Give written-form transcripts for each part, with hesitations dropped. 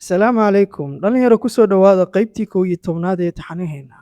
Asalaamu calaykum dhalinyaro, kusoo dhowaada qaybtii 11aad ee taxanaheena.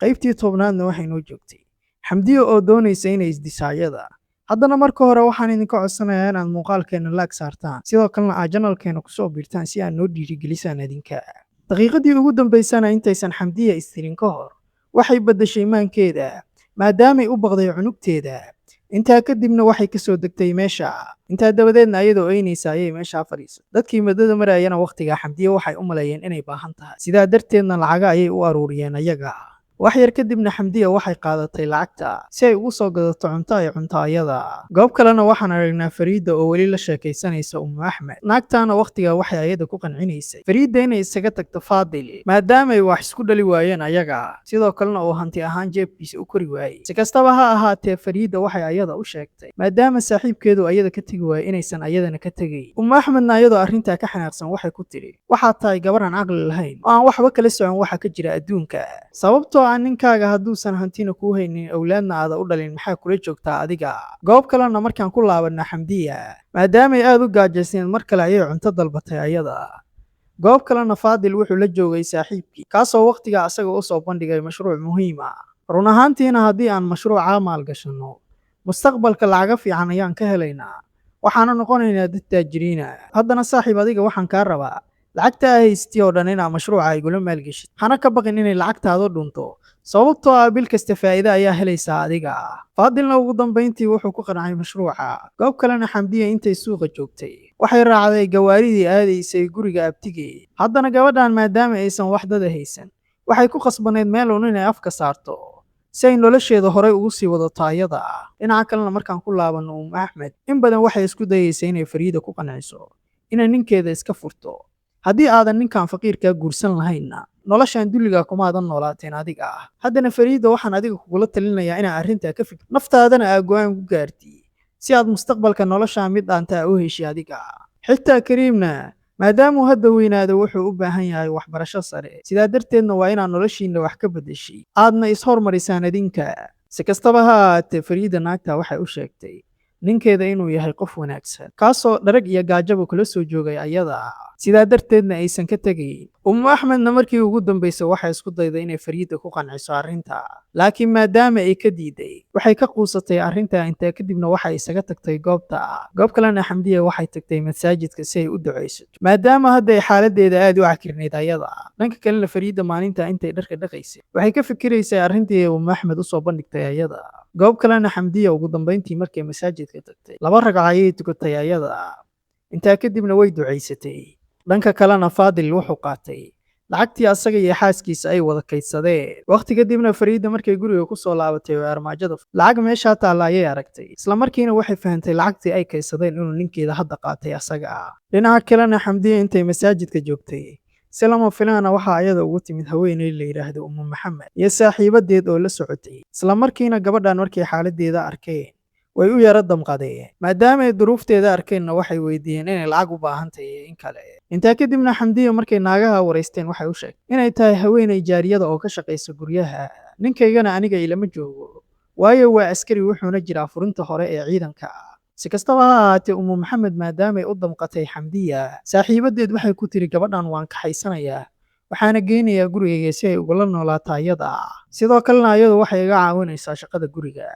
Qaybtii 10aadna waxay noo joogtay Xamdiya oo doonaysa inay isdisaayada. Haddana marka hore waxaan idinka codsanayaa inaad muuqaalkeena like saartaan, sidoo kalena aad channelkeena kusoo biirtaan si aad noo dhiirigelisaan adinka. Daqiiqadii ugu dambaysana, intaysan Xamdiya istirin ka hor, waxay beddeshay maankeeda maadaamay u baqday cunugteeda. Intaa kadibna waxay kasoo degtay meesha. Intaa dabadeedna ayadoo oynaysa ayay meeshaa fadhiisay. Dadkii madada marayana wakhtigaa Xamdiya waxay u maleeyeen inay baahan tahay, sidaa darteedna lacaga ayay u aruuriyeen ayaga. Wax yar kadibna Xamdiya waxay qaadatay lacagta si ay ugu soo gadato cunto ay cunto ayada. Goob kalena waxaan aragnaa Fariida oo weli la sheekaysanaysa Umu Axmed. Naagtaana wakhtigaa waxay ayada ku qancinaysay Fariida inay isaga tagto Faadil, maadaamay wax isku dhali waayeen ayaga, sidoo kalena uu hanti ahaan jeebkiisa u kori waayey. Si kastaba ha ahaatee, Fariida waxay ayada u sheegtay maadaama saaxiibkeedu ayada ka tegi waayey inaysan ayadana ka tegayn. Umu Axmedna ayadoo arrintaa ka xanaaqsan waxay ku tidhi: "Waxaad tahay gabar aan caqli lahayn oo aan waxba kala socon waxa ka jira adduunka, sababtoo ah ninkaaga hadduusan hantina kuu haynin, owlaadna aada u dhalin, maxaa kula joogtaa adiga?" Goob kalena markaan ku laabanna, Xamdiya maadaamay aada u gaajaysneed, mar kale ayay cunto dalbatay ayada. Goob kalena Faadil wuxuu la joogay saaxiibkii, kaasoo wakhtigaa asaga u soo bandhigay mashruuc muhiim ah. "Run ahaantiina haddii aan mashruucaa maalgashanno, mustaqbalka lacaga fiican ayaan ka helaynaa, waxaana noqonaynaa dad taajiriina. Haddana saaxiib, adiga waxaan kaa rabaa lacagta aa haystii oo dhan inaa mashruuca igula maalgeshid. Hana ka baqin inay lacagtaadu dhunto, sababtoo ah bil kasta faa'iide ayaa helaysaa adiga." Faadilna ugu dambayntii wuxuu ku qancay mashruuca. Goob kalena Xamdiya intay suuqa joogtay waxay raacday gawaaridii aadaysay guriga abtigee. Haddana gabadhan maadaama aysan wax dada haysan, waxay ku khasbanayd meel uun inay afka saarto si ay nolosheeda horay ugu sii wadato ayada. Dhinaca kalena markaan ku laabanno, Umu Axmed in badan waxay isku dayaysay inay Fariida ku qanciso inay ninkeeda iska furto. "Haddii aadan ninkan faqiirkaa guursan lahaynna, noloshan dulligaa kumaadan noolaateen adiga ah. Haddana Fariida, waxaan adiga kugula talinayaa inaa arrintaa ka fikir, naftaadana aa go'aan ku gaarti si aad mustaqbalka noloshaa mid dhaantaa u heshi adiga. Xitaa Kariimna maadaamuu hadda weynaado, wuxuu u baahan yahay waxbarasho sare, sidaa darteedna waa inaad noloshiinna wax ka beddeshay, aadna ishormarisaan adinka." Si kastaba ha ahaatee, Fariida naagta waxay u sheegtay ninkeeda inuu yahay qof wanaagsan, kaasoo dharag iyo gaajaba kula soo joogay ayada, sidaa darteedna aysan ka tegayn. Ummu Axmedna markii ugu dambaysay waxay isku dayday inay Fariida ku qanciso arrinta, laakiin maadaama ay ka diiday, waxay ka quusatay arrinta. Intaa kadibna waxay isaga tagtay goobta. Goob kalena Xamdiya waxay tagtay masaajidka si ay u ducaysato, maadaama hadda ay xaaladeeda aad u cakirnayd ayada. Dhanka kalena Fariida maalinta intay dharka dhaqaysay waxay ka fikiraysay arrintii Ummu Axmed usoo bandhigtay ayada. Goob kalena Xamdiya ugu dambayntii markay masaajidka tagtay, laba ragco ayay tukatay ayada. Intaa kadibna way ducaysatay. Dhanka kalena Faadil wuxuu qaatay lacagtii asaga iyo xaaskiisa ay wada kaydsadeen. Waqti kadibna Fariida markay guriga ku soo laabatay oo armaajada lacag meeshaa taalla ayay aragtay. Isla markiina waxay fahantay lacagtii ay kaydsadeen inuu ninkeeda hadda qaatay asaga. Dhinaca kalena Xamdiya intay masaajidka joogtay, si lama filaana waxaa ayada ugu timid haweeney la yidhaahdo Ummu Maxamed iyo saaxiibadeed oo la socotay. Isla markiina gabadhan markay xaaladeeda arkeen way u yara damqadeen. Maadaama ay duruufteeda arkeenna, waxay weydiiyeen inay lacag u baahan tahay iyo in kale. Intaa kadibna Xamdiya markay naagaha waraysteen waxay u sheegtay inay tahay haweeney jaariyada oo ka shaqaysa guryaha. "Ninkaygana aniga ilama joogo, waayo waa askari, wuxuuna jiraa furinta hore ee ciidanka." Si kastaba ha ahaatee, Ummu Maxamed maadaamay u damqatay Xamdiya, saaxiibadeed waxay ku tiri: "Gabadhan waan kaxaysanayaa, waxaana geynayaa gurigayga si ay ugula noolaato ayada. Sidoo kalena ayadu waxay iga caawinaysaa shaqada guriga."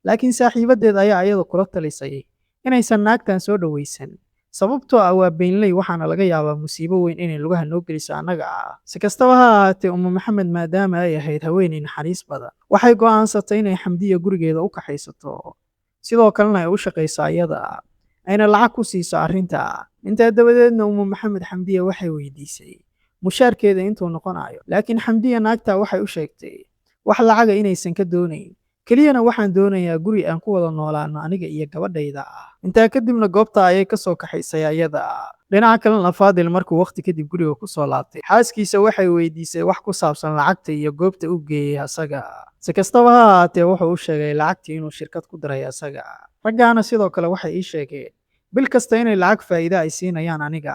Laakiin saaxiibadeed ayaa ayada kula talisay inaysan naagtan soo dhowaysan, sababtoo ah waa beenley, waxaana laga yaabaa musiibo weyn inay lugaha noo geliso annaga. Si kastaba ha ahaatee, Ummu Maxamed maadaama ay ahayd haweeney naxariis badan, waxay go'aansatay inay Xamdiya gurigeeda u kaxaysato, sidoo kalena ay u shaqayso ayada, ayna lacag ku siiso arrinta. Intaa dabadeedna Ummu Maxamed Xamdiya waxay weydiisay mushaarkeeda intuu noqonayo, laakiin Xamdiya naagta waxay u sheegtay wax lacaga inaysan ka doonayn, keliyana "Waxaan doonayaa guri aan ku wada noolaano aniga iyo gabadhayda." Intaa kadibna goobta ayay ka soo kaxaysay ayada. Dhinaca kalena Faadil markuu waqti kadib guriga ku soo laabtay, xaaskiisa waxay weydiisay wax ku saabsan lacagta iyo goobta u geeyey asaga. Si kastaba ha ahaatee, wuxuu u sheegay lacagtii inuu shirkad ku diray asaga. "Raggaana sidoo kale waxay ii sheegeen bil kasta inay lacag faa'iide ay siinayaan aniga."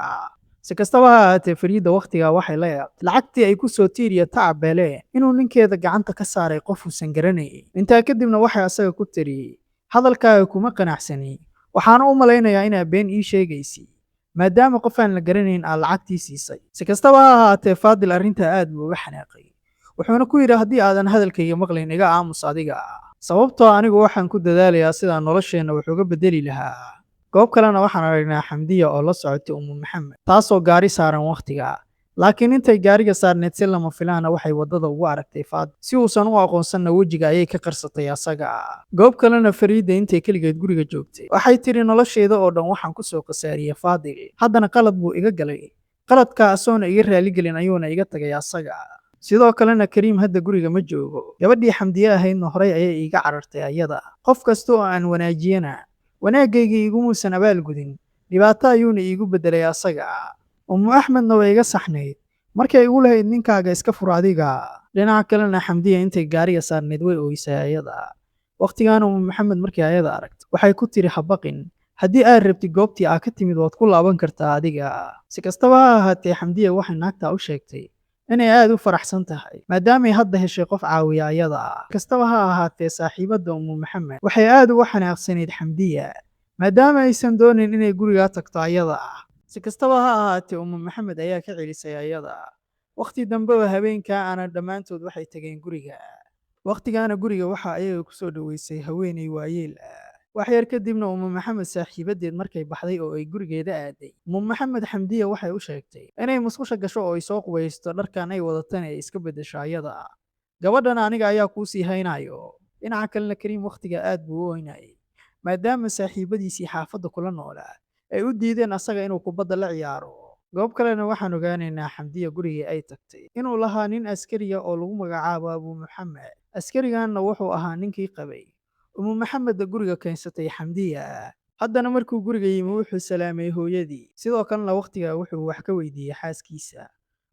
Si kastaba ha ahaatee, Fariida wakhtigaa waxay la yaabtay lacagtii ay ku soo tiiriya tacab beeleen inuu ninkeeda gacanta ka saaray qof uusan garanayn. Intaa kadibna waxay asaga ku tiri: "Hadalkaaga kuma qanacsani, waxaana u malaynayaa inaa been ii sheegaysi." Maadaama qof aan la garanayn aa lacagtii siisay. Si kastaba ha ahaatee, Faadil arrintaa aad buu uga xanaaqay, wuxuuna ku yidhi, haddii aadan hadalkayga maqlayn, iga aamus adiga, sababtoo anigu waxaan ku dadaalayaa sidaan nolosheenna wax uga bedeli lahaa. Goob kalena waxaan aragnaa Xamdiya oo la socotay Umu Maxamed, taasoo gaari saaran wakhtiga. Laakiin intay gaariga saarneed, si lama filaana waxay waddada ugu aragtay Faadil. Si uusan u aqoonsanna, wejiga ayay ka qarsatay asaga. Goob kalena, Fariida intay keligeed guriga joogtay waxay tiri, nolosheyda oo dhan waxaan ku soo khasaariyey Faadil, haddana qalad buu iga galay, qaladka asoona iga raaligelin ayuuna iga tagay asaga. Sidoo kalena Kariim hadda guriga ma joogo, gabadhii Xamdiye ahaydna horay ayay iiga carartay ayada. Qof kasta oo aan wanaajiyana wanaaggayga igumuusan abaalgudin, dhibaato ayuuna iigu beddelay asaga. Ummu Axmedna way iga saxnayd markay igu lahayd ninkaaga iska fur adiga. Dhinaca kalena, Xamdiya intay gaariga saarnayd way ooysay ayada. Wakhtigaana Ummu Maxamed markii ayada aragto waxay ku tiri, ha baqin, haddii aad rabtid goobtii aa ka timid waad ku laaban kartaa adiga. Si kastaba ha ahaatee, Xamdiya waxay naagtaa u sheegtay inay aad u faraxsan tahay maadaamay hadda heshay qof caawiya ayada. Kastaba ha ahaatee, saaxiibadda Ummu Maxamed waxay aad uga xanaaqsanayd Xamdiya, maadaama aysan doonin inay gurigaa tagto ayada. Si kastaba ha ahaatee, Ummu Maxamed ayaa ka celisay ayada. Wakhti dambe oo habeenkaa aana dhammaantood waxay tageen guriga. Wakhtigaana guriga waxaa ayaga ku soo dhoweysay haweeney waayeel ah. Wax yar kadibna, Ummu Maxamed saaxiibadeed markay baxday oo ay gurigeeda aaday, Ummu Maxamed Xamdiya waxay u sheegtay inay musqusha gasho oo ay soo qubaysto, dharkan ay wadatana ay iska beddesho ayada. Gabadhana aniga ayaa kuu sii haynayo. Dhinaca kalena, Kariim wakhtiga aad buu u oynayay, maadaama saaxiibadiisii xaafadda kula noolaa ay u diideen asaga inuu kubadda la ciyaaro. Goob kalena waxaan ogaanaynaa Xamdiya gurigii ay tagtay inuu lahaa nin askariya oo lagu magacaabo Abu Maxamed. Askariganna wuxuu ahaa ninkii qabay Umu Maxamedda guriga keensatay Xamdiya. Haddana markuu guriga yimi wuxuu salaamay hooyadii, sidoo kalena wakhtigaa wuxuu wax ka weydiiyey xaaskiisa,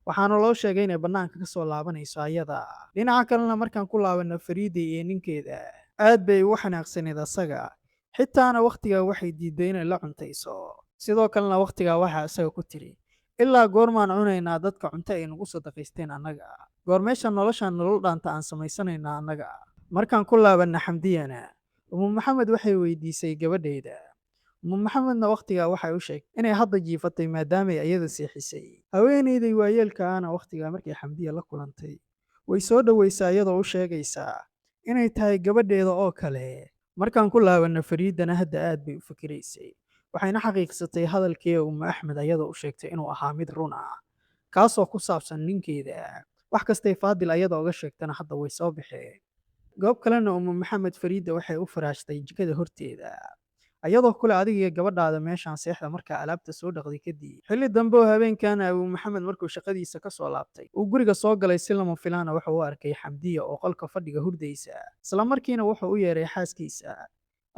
waxaana loo sheegay inay bannaanka ka soo laabanayso ayada. Dhinaca kalena, markaan ku laabanno Fariida iyo ninkeeda, aad bay ugu xanaaqsaneed asaga, xitaana wakhtigaa waxay diiday inay la cuntayso. Sidoo kalena wakhtigaa waxaa isaga ku tiri, ilaa goormaan cunaynaa dadka cunto ay nagu sadaqaysteen annaga? Goormeesha noloshaan nolol dhaanta aan samaysanaynaa annaga? Markaan ku laabanna Xamdiyana, Umu Maxamed waxay weydiisay gabadheeda. Umu Maxamedna wakhtigaa waxay u sheegtay inay hadda jiifatay, maadaamay iyada seexisay. Haweenayday waayeelka ahna wakhtigaa markay Xamdiya la kulantay way soo dhowaysaa, iyadoo u sheegaysaa inay tahay gabadheeda oo kale. Markaan ku laabanno Fariidana, hadda aad bay u fikiraysay, waxayna xaqiiqsatay hadalkii Ummu Axmed ayadoo u sheegtay inuu ahaa mid run ah, kaasoo ku saabsan ninkeeda. Wax kastay Faadil ayada uga sheegtana hadda way soo baxeen. Goob kalena, Ummu Maxamed Fariida waxay u faraashtay jikada horteeda, ayadoo kule, adiga iyo gabadhaada meeshaan seexda markaa alaabta soo dhaqday kadib. Xilli dambe oo habeenkan Abuu Maxamed markuu shaqadiisa ka soo laabtay uu guriga soo galay, si lama filaana wuxuu u arkay Xamdiya oo qolka fadhiga hurdaysa. Isla markiina wuxuu u yeeray xaaskiisa,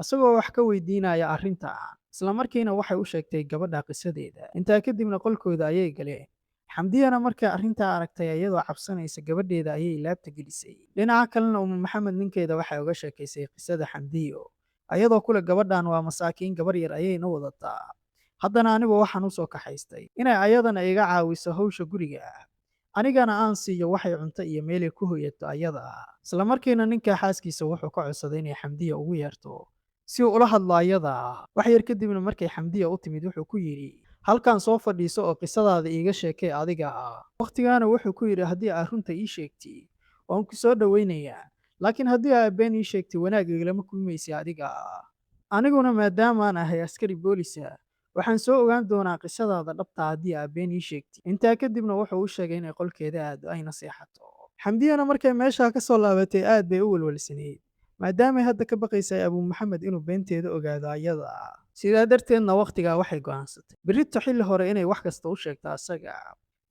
isagoo wax ka weydiinaya arrinta. Isla markiina waxay u sheegtay gabadha qisadeeda. Intaa kadibna qolkooda ayay galeen. Xamdiyana markay arrintaa aragtay, iyadoo cabsanaysa gabadheeda ayay laabta gelisay. Dhinaca kalena, Umu Maxamed ninkeeda waxay uga sheekaysay qisada Xamdiyo, ayadoo kule, gabadhan waa masaakiin, gabar yar ayayna wadataa. Haddana anigu waxaan u soo kaxaystay inay ayadana iga caawiso hawsha guriga, anigana aan siiyo waxay cunto iyo meelay ku hoyato ayada. Isla markiina ninka xaaskiisa wuxuu ka codsaday inay Xamdiya ugu yeerto si uu ula hadlo ayada. Wax yar kadibna markay Xamdiya u timid wuxuu ku yidhi, halkan soo fadhiiso oo qisadaada iiga sheekay adiga. Wakhtigaana wuxuu ku yidhi, haddii aad runta ii sheegtay waan ku soo dhowaynayaa, laakiin haddii aad been ii sheegtay wanaag igalama kulmaysa adiga. Aniguna maadaamaan ahay askari boolisa, waxaan soo ogaan doonaa qisadaada dhabta haddii aad been ii sheegtay. Intaa kadibna wuxuu u sheegay inay qolkeeda aado ayna seexato. Xamdiyana markay meeshaa ka soo laabatay aad bay u welwelsanayd, maadaamay hadda ka baqaysay Abuu Maxamed inuu beenteeda ogaado ayada. Sidaa darteedna wakhtigaa waxay go'aansatay berrito xilli hore inay wax kasta u sheegto asaga.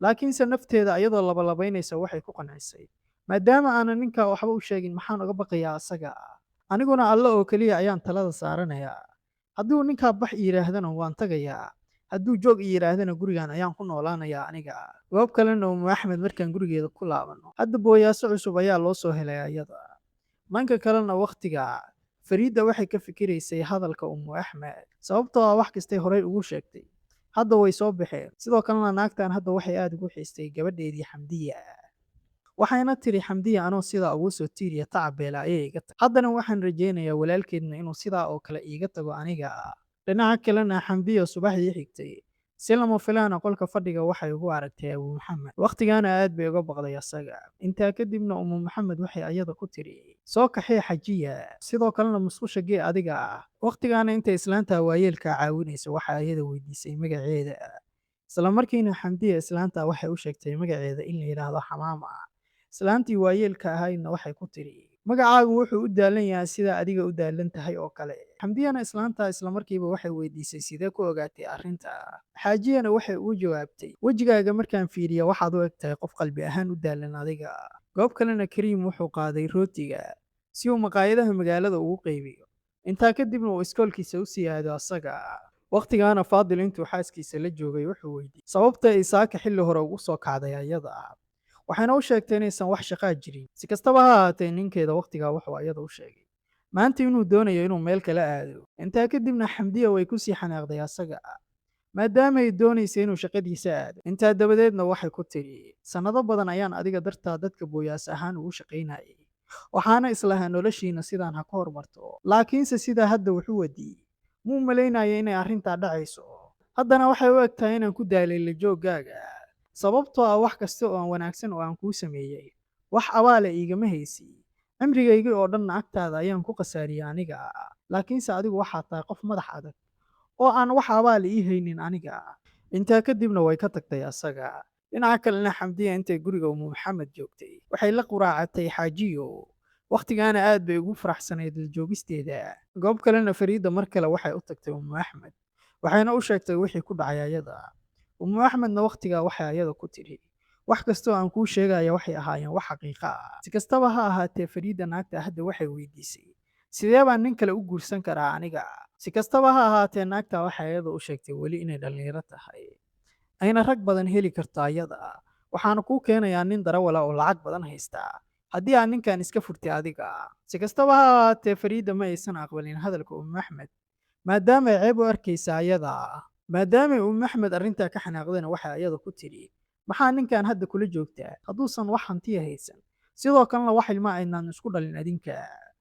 Laakiinse nafteeda ayadoo labalabaynaysa waxay ku qancisay, maadaama aanan ninkaa waxba u sheegin, maxaan uga baqayaa asaga? Aniguna Alle oo keliya ayaan talada saaranayaa. Hadduu ninkaa bax i yidhaahdana waan tagayaa, hadduu joog i yidhaahdana gurigan ayaan ku noolaanayaa aniga. Goob kalena, Umu Axmed markaan gurigeeda ku laabano, hadda booyaaso cusub ayaa loo soo helay ayada. Dhanka kalena, wakhtiga Fariida waxay ka fikiraysay hadalka Umu Axmed, sababtoo ah wax kastay horey ugu sheegtay hadda way soo baxeen. Sidoo kalena naagtan hadda waxay aad ugu xiistay gabadheedii Xamdiya, waxayna tiri, Xamdiya anoo sidaa ugu soo tiiriya tacabeela ayay iga tag, haddana waxaan rajaynayaa walaalkeedna inuu sidaa oo kale iiga tago aniga. Dhinaca kalena, Xamdiya subaxdii xigtay Si lama filaana qolka fadhiga waxay ugu aragtay Abu Maxamed. Wakhtigaana aad bay uga baqday asaga. Intaa kadibna Umu Maxamed waxay ayada ku tiri, "Soo kaxee Xajiya, sidoo kalena musqusha gee adiga ah." Wakhtigaana intay islaanta waayeelka caawinaysa waxa ayada weydiisay magaceeda. Isla markiina Xamdiya islaanta waxay u sheegtay magaceeda in la yidhaahdo Xamaama. Islaantii waayeelka ahaydna waxay ku tiri, "Magacaagu wuxuu u daalan yahay sida adiga u daalan tahay oo kale." Xamdiyana islaanta isla markiiba waxay weydiisay sidee ku ogaatay arrinta. Xaajiyana waxay ugu jawaabtay, "Wejigaaga markaan fiiriyo waxaad u egtahay qof qalbi ahaan u daalan adiga." Goob kalena Kariim wuxuu qaaday rootiga si uu maqaayadaha magaalada ugu qaybiyo. Intaa kadibna uu iskoolkiisa u sii aado asaga. Wakhtigaana Faadil intuu xaaskiisa la joogay wuxuu weydiiyey sababta ay saaka xilli hore ugu soo kacday ayada. Waxayna u sheegtay inaysan wax shaqaa jirin. Si kastaba ha ahaatee, ninkeeda wakhtigaa wuxuu ayada u sheegay maanta inuu doonayo inuu meel kala aado. Intaa kadibna Xamdiya way kusii xanaaqday asaga, maadaama ay doonaysa inuu shaqadiisa aado. Intaa dabadeedna waxay ku tiri, "Sannado badan ayaan adiga dartaa dadka booyaas ahaan ugu shaqaynayay, waxaana islahaa noloshiina sidaan ha ku horumarto, laakiinse sidaa hadda wuxuu wadiyey muu malaynaya inay arrintaa dhacayso. Haddana waxay u egtahay inaan ku daalay la jooggaaga, sababtoo ah wax kasta oo aan wanaagsan oo aan kuu sameeyey wax abaale iigama haysi. Cimrigaygii oo dhanna agtaada ayaan ku khasaariyey aniga, laakiinse adigu waxaad tahay qof madax adag oo aan wax abaale ii haynin aniga." Intaa kadibna way ka tagtay asaga. Dhinaca kalena Xamdiya intay guriga Umu Maxamed joogtay waxay la quraacatay Xaajiyo. Wakhtigaana aad bay ugu faraxsanayd la joogisteeda. Goob kalena Fariida mar kale waxay u tagtay Umu Axmed, waxayna u sheegtay wixii ku dhacay ayada. Umu Axmedna wakhtigaa waxay ayada ku tiri, "Wax kastoo aan kuu sheegaya waxay ahaayeen wax xaqiiqo ah." Si kastaba ha ahaatee, Fariida naagta hadda waxay weydiisay, "Sidee baan nin kale u guursan karaa aniga?" Si kastaba ha ahaatee, naagta waxay ayada u sheegtay weli inay dhallinyaro tahay, ayna rag badan heli karto ayada. "Waxaana kuu keenayaa nin darawala oo lacag badan haysta haddii aad ninkan iska furtay adiga." Si kastaba ha ahaatee, Fariida ma aysan aqbalin hadalka Umu Axmed, maadaama ay ceeb u arkaysa ayada. Maadaamay Umu Axmed arrintaa ka xanaaqdana waxay ayada ku tiri, "Maxaa ninkan hadda kula joogtaa hadduusan wax hantiya haysan, sidoo kalena wax ilma aynaan isku dhalin adinka?"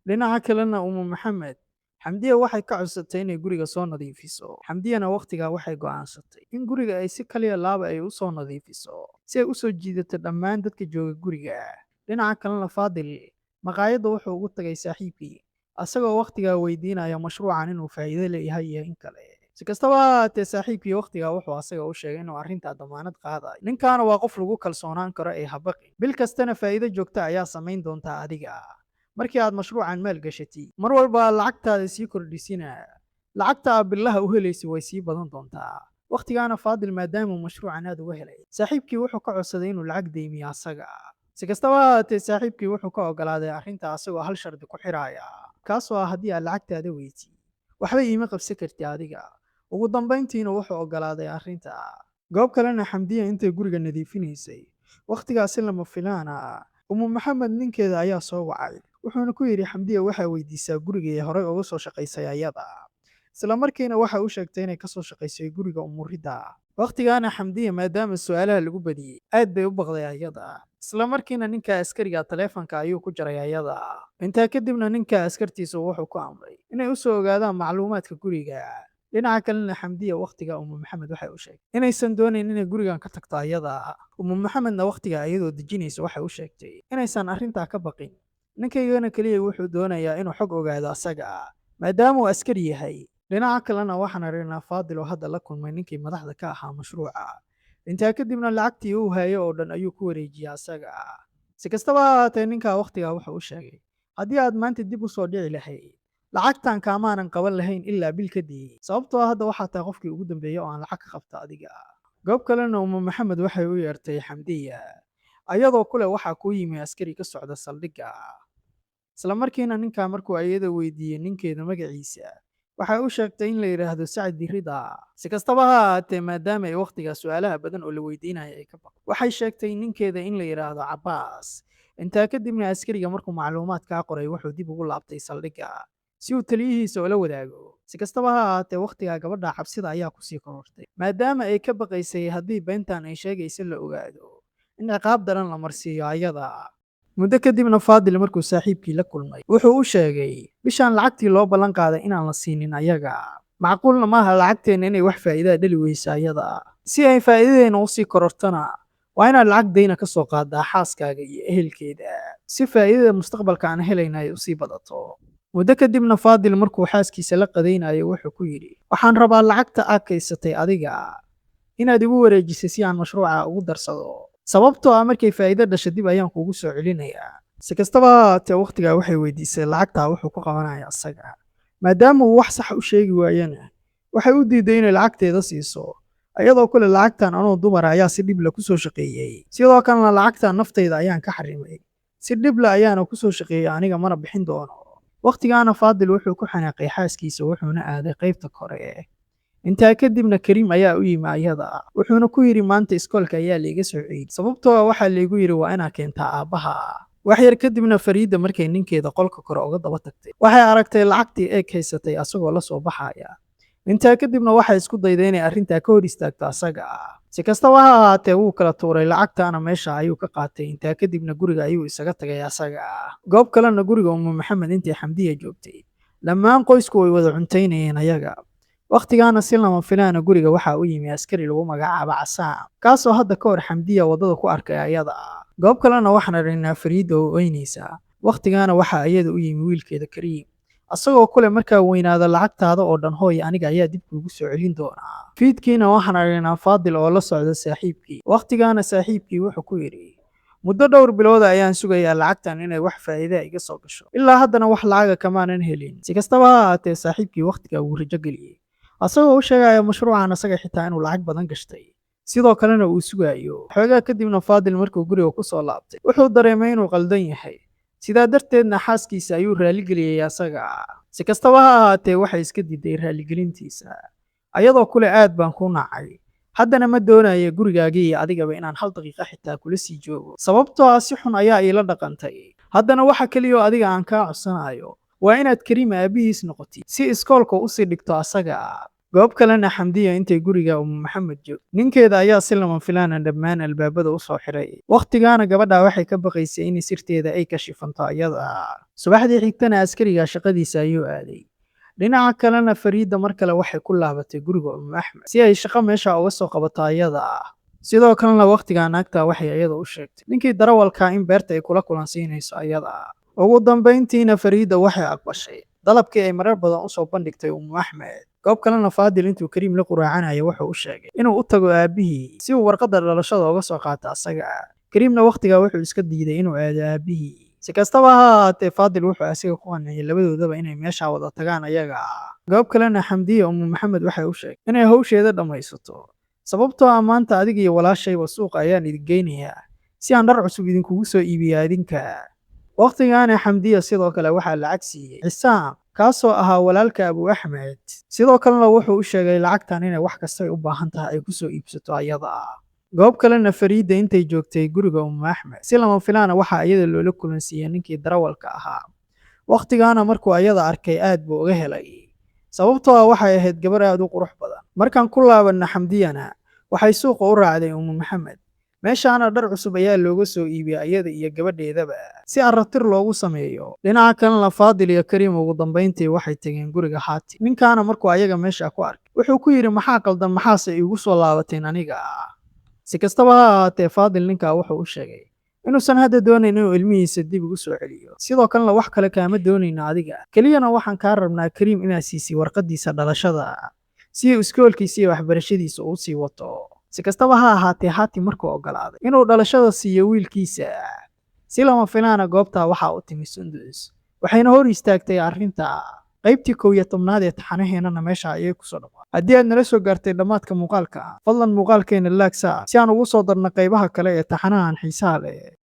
Dhinaca kalena Umu Maxamed Xamdiya waxay ka codsatay inay guriga soo nadiifiso. Xamdiyana wakhtigaa waxay go'aansatay in guriga ay si kaliya laaba ay u soo nadiifiso si ay u soo jiidato dhammaan dadka jooga guriga. Dhinaca kalena Faadil maqaayadda wuxuu ugu tagay saaxiibkii, asagoo wakhtigaa weydiinaya mashruucan inuu faa'iido leeyahay iyo in kale. Si kastaba ha ahaatee, saaxiibkii wakhtigaa wuxuu asaga u sheegay inuu arrintaa damaanad qaadayo. Ninkaana waa qof lagu kalsoonaan karo ee habaqin. Bil kastana faa'iido joogta ayaa samayn doontaa adiga. Markii aad mashruucan maal gashatid, mar walba lacagtaada sii kordhisina, lacagta aad billaha u helaysa way sii badan doontaa. Wakhtigaana Faadil maadaama uu mashruucan aad uga helay, saaxiibkii wuxuu ka codsaday inuu lacag deymiyo asaga. Si kastaba ha ahaatee, saaxiibkii wuxuu ka ogolaaday arrinta asagoo hal shardi ku xiraaya, kaasoo ah haddii aad lacagtaada weyti waxba iima qabsan karti adiga. Ugu dambayntiina wuxuu ogolaaday arrinta. Goob kalena Xamdiya intay guriga nadiifinaysay, wakhtigaasi lama filaana Umu Maxamed ninkeeda ayaa soo wacay, wuxuuna ku yidhi, "Xamdiya waxaa weydiisaa gurigii horey uga soo shaqaysay ayada." Isla markiina waxa u sheegtay inay kasoo shaqaysay guriga Umurida. Wakhtigaana Xamdiya maadaama su'aalaha lagu badiyey aad bay u baqday ayada. Isla markiina ninka askariga taleefanka ayuu ku jaray ayada. Intaa kadibna ninka askartiisa wuxuu ku amray inay u soo ogaadaan macluumaadka guriga. Dhinaca kalena Xamdiya wakhtiga Umu Maxamed waxay u sheegtay inaysan doonayn inay gurigan ka tagto ayada. Umu Maxamedna wakhtiga iyadoo dejinaysa waxay u sheegtay inaysan arrintaa ka baqin. Ninkaygana keliya wuxuu doonayaa inuu xog ogaado asaga, maadaama uu askari yahay. Dhinaca kalena waxaan aragnaa Faadil oo hadda la kulmay ninkii madaxda ka ahaa mashruuca. Intaa kadibna lacagtii uu hayo oo dhan ayuu ku wareejiyey asaga. Si kastaba ha ahaatee, ninkaa wakhtigaa wuxuu u sheegay, "Haddii aad maanta dib u soo dhici lahayd, lacagtan kaamaanan qaban lahayn ilaa bil kadib, sababtoo ah hadda waxaa tahay qofkii ugu dambeeyey oo aan lacag ka qabta adiga." Goob kalena Umu Maxamed waxay u yeertay Xamdiya, ayadoo kule waxaa kuu yimi askari ka socda saldhigga. Isla markiina ninkaa markuu ayada weydiiyey ninkeeda magaciisa, waxay u sheegtay in la yidhaahdo Sacdi Rida. Si kastaba ha ahaatee, maadaama ay wakhtigaa su'aalaha badan oo la weydiinaya ay ka baqdo, waxay sheegtay ninkeeda in la yidhaahdo Cabbaas. Intaa kadibna askariga markuu macluumaadkaa qoray wuxuu dib ugu laabtay saldhigga si uu taliyihiisa ula wadaago. Si kastaba ha ahaatee, wakhtigaa gabadha cabsida ayaa kusii korortay, maadaama ay ka baqaysay haddii beentan ay sheegaysa la ogaado in ciqaab daran la marsiiyo ayada. Muddo kadibna Faadil markuu saaxiibkii la kulmay wuxuu u sheegay bishaan lacagtii loo ballan qaaday inaan la siinin ayaga. Macquulna maaha lacagteenna inay wax faa'iidaa dhali weysa ayada. Si ay faa'iidadeena usii korortana, waa inaad lacag dayna ka soo qaadaa xaaskaaga iyo ehelkeeda, si faa'iidada mustaqbalka aan helayna ay usii badato. Muddo kadibna Faadil markuu xaaskiisa la qadaynayo wuxuu ku yidhi, "Waxaan rabaa lacagta aad kaysatay adiga inaad igu wareejisay si aan mashruuca ugu darsado, sababtoo ah markay faa'iido dhasho dib ayaan kuugu soo celinayaa." Si kastaba ha ahaatee, wakhtigaa waxay weydiisay lacagtaa wuxuu ku qabanaya asaga, maadaama uu wax sax u sheegi waayana waxay u diiday inay lacagteeda siiso, iyadoo kule lacagtan anoo dumara ayaa si dhib la ku soo shaqeeyey, sidoo kalena lacagtan naftayda ayaan ka xarimay, si dhible ayaana ku soo shaqeeyey, aniga mana bixin doono. Wakhtigaana Faadil wuxuu ku xanaaqay xaaskiisa, wuxuuna aaday qaybta kore. Intaa kadibna Kariim ayaa u yimi ayada, wuxuuna ku yidhi, "Maanta iskoolka ayaa laiga soo ciiday, sababtoo ah waxaa laygu yidhi waa inaa keentaa aabbaha." Wax yar kadibna Fariida markay ninkeeda qolka kore uga daba tagtay, waxay aragtay lacagtii eeg haysatay asagoo la soo baxaya. Intaa kadibna waxay isku dayday inay arrintaa ka hor istaagto asaga. Si kastaba ha ahaatee, wuu kala tuuray lacagtaana meesha ayuu ka qaatay. Intaa kadibna guriga ayuu isaga tagay asaga. Goob kalena, guriga Umu Maxamed intii Xamdiya joogtay, dhammaan qoysku way wada cuntaynayeen ayaga. Wakhtigaana si lama filaana guriga waxaa u yimi askari lagu magacaabo Casaam, kaasoo hadda ka hor Xamdiya waddada ku arkay ayada. Goob kalena waxaan aragnaa Fariida oo oynaysa. Wakhtigaana waxaa iyada u yimi wiilkeeda Kariim, asagoo kule, "Markaa weynaada lacagtaada oo dhan, hooy, aniga ayaa dib kuugu soo celin doonaa." Fiidkiina waxaan aragnaa Faadil oo la socda saaxiibkii. Wakhtigaana saaxiibkii wuxuu ku yidhi, "Muddo dhowr bilooda ayaan sugayaa lacagtan inay wax faa'iida iga soo gasho, ilaa haddana wax lacaga kamaanan helin." Si kastaba ha ahaatee, saaxiibkii wakhtigaa wuu rajo geliyey, asagoo u sheegaya mashruucan asaga xitaa inuu lacag badan gashtay, sidoo kalena uu sugayo. Xoogaa kadibna Faadil markuu guriga ku soo laabtay wuxuu dareemay inuu qaldan yahay, sidaa darteedna xaaskiisa ayuu raaligeliyey asaga. Si kastaba ha ahaatee, waxay iska diiday raaligelintiisa, ayadoo kule, "Aad baan ku nacay, haddana ma doonaya gurigaagii iyo adigaba inaan hal daqiiqa xitaa kula sii joogo, sababtoo ah si xun ayaa iila dhaqantay. Haddana waxa keliya oo adiga aan kaa codsanayo waa inaad Kariim aabbihiis noqotid, si iskoolka usii dhigto asaga." Goob kalena Xamdiya intay guriga Umu Maxamed joogto, ninkeeda ayaa si lama filaana dhammaan albaabada u soo xiray. Wakhtigaana gabadha waxay ka baqaysay in sirteeda ay kashifanto ayada. Subaxdii xigtana askariga shaqadiisa ayuu aaday. Dhinaca kalena Fariida mar kale waxay ku laabatay guriga Umu Axmed si ay shaqo meesha uga soo qabato ayada. Sidoo kalena wakhtigaa naagta waxay iyada u sheegtay ninkii darawalka in beerta ay kula kulansiinayso ayada. Ugu dambayntiina Fariida waxay aqbashay dalabkii ay marar badan usoo bandhigtay Umu Axmed. Goob kalena Faadil intuu Kariim la quraacanayo wuxuu u sheegay inuu u tago aabbihii si uu warqadda dhalashada uga soo qaato asaga. Kariimna wakhtigaa wuxuu iska diiday inuu aado aabbihii. Si kastaba ha ahaatee, Faadil wuxuu asiga ku qanciyey labadoodaba inay meesha wada tagaan ayaga. Goob kalena Xamdiya Umu Maxamed waxay u sheegtay inay hawsheeda dhammaysato, sababtoo ah maanta adiga iyo walaashayba suuqa ayaan idin geynayaa si aan dhar cusub idinkugu soo iibiya idinka. Wakhtigaana Xamdiya sidoo kale waxaa lacag siiyey Cisaam, kaasoo ahaa walaalka Abu Axmed. Sidoo kalena wuxuu u sheegay lacagtan inay wax kastay u baahan tahay ay kusoo iibsato ayada. Goob kalena Fariida intay joogtay guriga Umu Axmed, si lama filaana waxaa iyada loola kulansiiyey ninkii darawalka ahaa. Wakhtigaana markuu ayada arkay aad buu uga helay, sababtoo ah waxay ahayd gabar aad u qurux badan. Markaan ku laabanna Xamdiyana waxay suuqa u raacday Umu Maxamed. Meeshaana dhar cusub ayaa looga soo iibiyey ayada iyo gabadheedaba, si arratir loogu sameeyo. Dhinaca kalena Faadil iyo Kariim ugu dambayntii waxay tageen guriga Haati. Ninkaana markuu ayaga meesha ku arkay wuxuu ku yidhi, "Maxaa qaldan? Maxaase iigu soo laabateen aniga?" Si kastaba ha ahaatee, Faadil ninkaa wuxuu u sheegay inuusan hadda doonayn inuu ilmihiisa dib ugu soo celiyo, sidoo kalena wax kale kaama doonayna adiga, keliyana waxaan kaa rabnaa Kariim inaad siisay warqadiisa dhalashada si uu iskoolkiisa iyo waxbarashadiisa uu sii wato. Si kastaba ha ahaatee, Haati markuu ogolaaday inuu dhalashada siiyo wiilkiisa, si lama filaana goobtaa waxaa u timi Sundus, waxayna hor istaagtay arrinta. Qaybtii 11aad ee taxanaheennana meesha ayay kusoo dhammaatay. Haddii aad nala soo gaartay dhammaadka muuqaalka, fadlan muuqaalkeena like saar si aan ugu soo darno qaybaha kale ee taxanahan xiisaha leh.